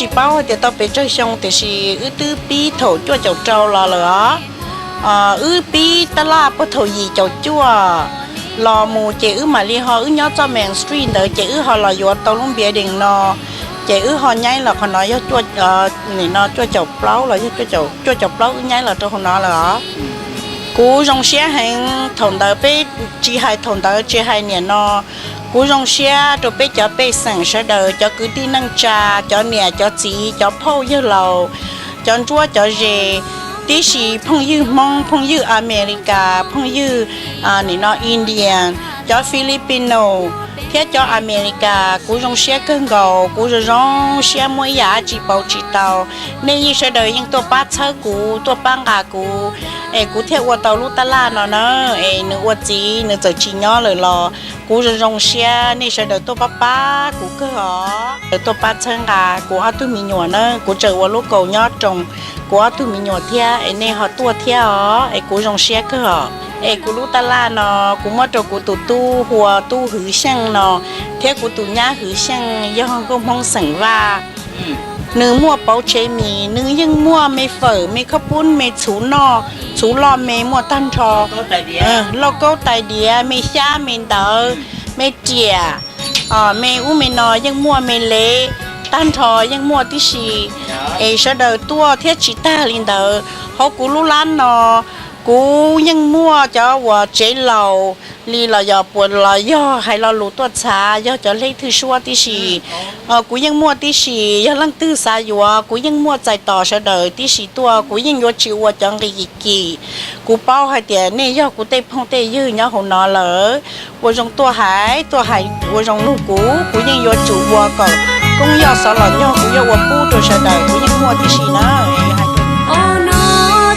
Tsis paub hais tias tau pes tsawg xyoo tiam sis wb twb pib thaum cuaj caum rau los lawm os. Wb pib tab laj puag thaum yim caum cuaj los mus ces wb mam li ho wb nyob txoj main street ntawd ces wb ho los yuav tau lub building no, ces wb ho nyaib los qhov no yog nim no cuaj caum plaub los yog cuaj caum plaub wb nyaib los rau hauv no lawm os. Kuv zoo siab heev thaum ntawd peb, tsis hais thaum ntawd tsis hais nim no, kuv zoo siab rau peb cov pej xeem sawv daws, cov kwv tij neej tsa, cov niam cov txiv, cov phauj yawg laus, cov ntsuab cov ze, tib si phooj ywg Hmoob, phooj ywg Amelikas, phooj ywg nim no Indian, cov Filipino thiab cov Amelikas, kuv zoo siab kawg nkaus, kuv zoo zoo siab muaj ib yam dab tsi pauv tsis tau. Nej yeej sawv daws yeej tuaj pab txhawb kuv, tuaj pab nqa kuv, es kuv thiaj ua tau lub tab laj no na. Es nws ua txiv nws txawm tsis nyob lawm los kuv zoo zoo siab nej sawv daws tuaj pab pab kuv kawg os. Sawv daws tuaj pab txhawb nqa kuv ob tug me nyuam na, kuv tseem ua lub kaus nyob roos kuv ob tug me nyuam thiab es nej ho tuaj thiab os, es kuv zoo siab kawg os. Es kuv lub tab laj no kuv muab rau kuv tus tub hu ua Tub Hwv Xyeej no, thiab kuv tus nyab Hwv Xyeej yog nkauj Hmoob xeem Vaj. Nws muaj pauv tsev mis, nws yeej muaj me fawm, me khaub poob, me txhuv noj, txhuv loj me muaj tag nrho. Lauj kaub tais diav, me xyab me ntawv, me riam, me ub me no yeej muaj, me lev tag nrho yeej muaj tib si. Es sawv daws tuaj thiab tsis tag li ntawd, hauv kuv lub lab no kuv yeej muaj cov uas tsev laus li los yog puas los yog hais lo lus tuaj txhav, yog cov hleb thwj suab tib si. Kuv yeej muaj tib si, yog leej twg xav yuav kuv yeej muaj txais tos sawv daws tib si tuaj, kuv yeej yuav tsis ua cov nqi kim. Kuv paub hais tias nej yog kuv tej phooj tej ywg nyob hauv no lawm, ua zoo tuaj hais, tuaj hais ua zoo nug kuv, kuv yeej yuav tsum ua kom koob yog xov los nyog kuv yuav ua pub rau sawv daws, kuv yeej muaj tib si na. Ua no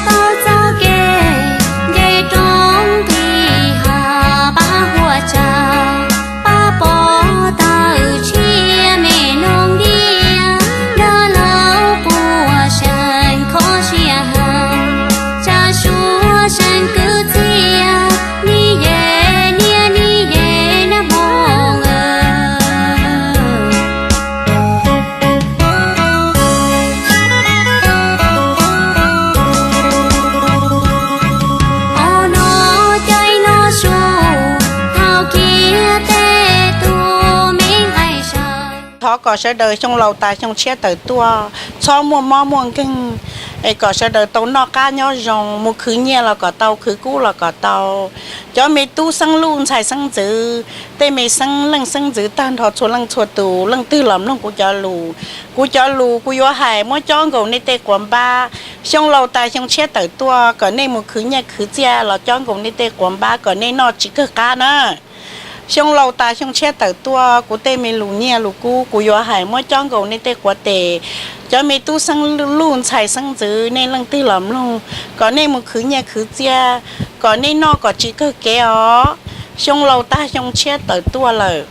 tau txoj kev nce roob nqis hav pab huaj tsaug, pab pov tawm tshiab me noog diav, nrog laus quaj seem kho siab heev, tsa suab seem kwv txiaj, ni ye niaj ni ye nab hmoo. Ua no cov ib no su, thauj kiag tej tug me nqaij saw. Thov kom sawv daws xyoo laus tas xyoo tshiab tawm tuaj, txhob muaj mob muaj nkeeg, es kom sawv daws tau noj qab nyob zoo, mus khwv nyiaj los kom tau, khwv kub los kom tau. Cov me tub xeeb luj ntxhais xeeb ntxwv, tej me xeeb leej xeeb ntxwv tag nrho txhua leej txhua tus, leej twg los mloog kuv cov lus, kuv cov lus kuv yuav hais muab cob nkaus nej tej quav npab. Xyoo laus tas xyoo tshiab tawm tuaj kom nej mus khwv nyiaj khwv txiaj los cob nkaus nej tej quav npab kom nej noj tsis kawg qab na. Xyoo laus tas xyoo tshiab tawm tuaj kuv tej me lus nyiaj lus kub kuv yuav hais muab cob nkaus nej tej quav tes. Cov me tub xeeb luj ntxhais xeeb ntxwv nej leej twg los mloog, kom nej mus khwv nyiaj khwv txiaj, kom nej noj kom tsis kawg kev os. Xyoo laus tag xyoo tshiab tawm tuaj lawm,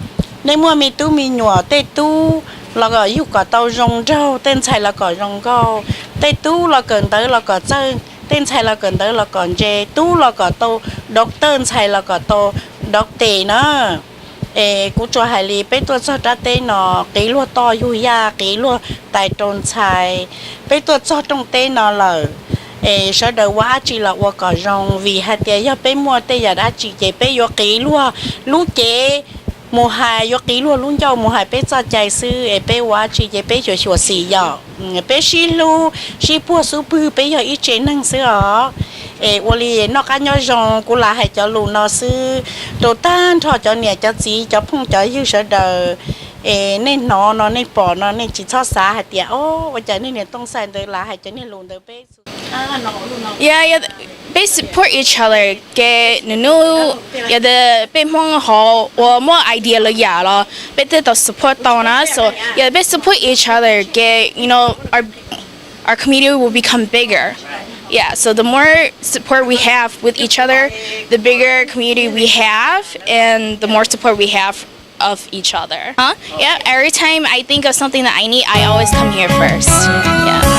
nej muaj me tub me nyuam tej tub los kom yug kom tau zoo nraug, tej ntxhais los kom zoo nkauj, tej tub los kawm ntawv los kom txawj, tej ntxhais los kawm ntawv los kom ntse, tub los kom tau doctor, ntxhais los kom tau doctor na. Es kuv tsuas hais li peb tuaj txog rab teb no, qiv luag toj yug yaj, qiv luag tais rau ntxhais, peb tuaj txog rooj teb no lawm, es sawv daws ua dab tsi los ua kom zoo, vim hais tias yog peb muaj tej yam dab tsi ces peb yuav qiv luag lub cev mus hais, yuav qiv luag lub ncauj mus hais peb txoj cai xwb, es peb ua dab tsi ces peb xyuam xyuam xim yom. Peb sib hlub sib puag xub pwg, peb yog ib tse neeg xwb os. Es ua li noj qab nyob zoo, kuv lam hais cov lus no xwb rau tag nrho cov niam cov txiv cov phooj cov ywg sawv daws. Es nej hnov no nej pom no nej tsis txhob xav hais tias o, ua cas nej niam Tooj Xais ntawd lam hais cov niag lus ntawd peb Yeah, yeah, peb support each other, ces nws nub, yog peb Hmoob hov uas muaj idea lawm yam los peb thiaj tau support tau na. So yeah, peb support each other, ces you know, our our community will become bigger. Yeah, so the more support we have with each other, the bigger community we have, and the more support we have of each other. Huh? Yeah, every time I think of something that I need, I always come here first. Yeah.